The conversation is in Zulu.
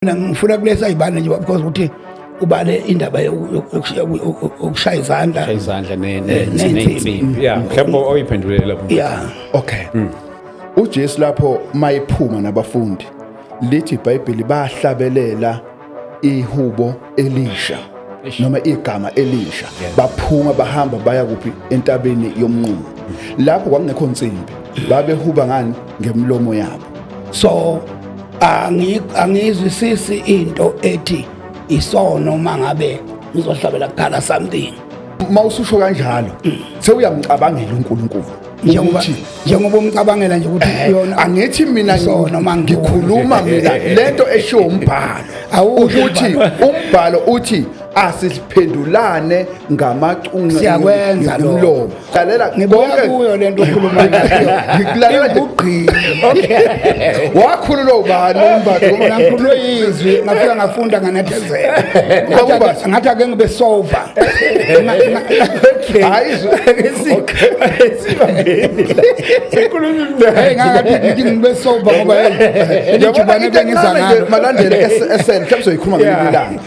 Mina ngifuna kulesa ibane nje because ukuthi ubale indaba yokushaya izandla. Shaya izandla Ney'nsimbi. ney'nsimbi. Yeah, mhlawumbe oyiphendulele lapho. Yeah. Okay. uJesu lapho mayiphuma nabafundi, lithi iBhayibheli bahlabelela ihubo elisha noma igama elisha. Baphuma bahamba baya kuphi? Entabeni yomnqumo. Lapho kwakungekho nsimbi, babehuba ngani? Ngemlomo yabo. So angizwisisi into ethi isono mangabe ngizohlabela kukhala something. Mawususho kanjalo, sewuyamcabangela uNkulunkulu. Njengoba ukuthi njengoba umcabangela nje ukuthi yona angithi mina isono ngikhuluma mina lento eshiwo umbhalo. Awusho. Ukuthi umbhalo uthi asiphendulane ngamacunga. Siyakwenza lokho. Ngomlomo, lalela. Ngibuya Konke- kuyo lento okhuluma ngayo. Ngikulalela nje. Ingugqini. Wakhululwa ubani umbhalo? Mina ngikhululwe yizwi, ngafika ngafunda, nganethezela. Ngoba- Ngathi ake ngibe sober. Hayi. Sibambeni la. Ekhuluma imnandi. Hey, ngathi ngithi ngibe sober ngoba hey, Yabona lijubane into bengiza encane nje ngalo. malandela esel mhlawumbe soyikhuluma ngelinye ilanga.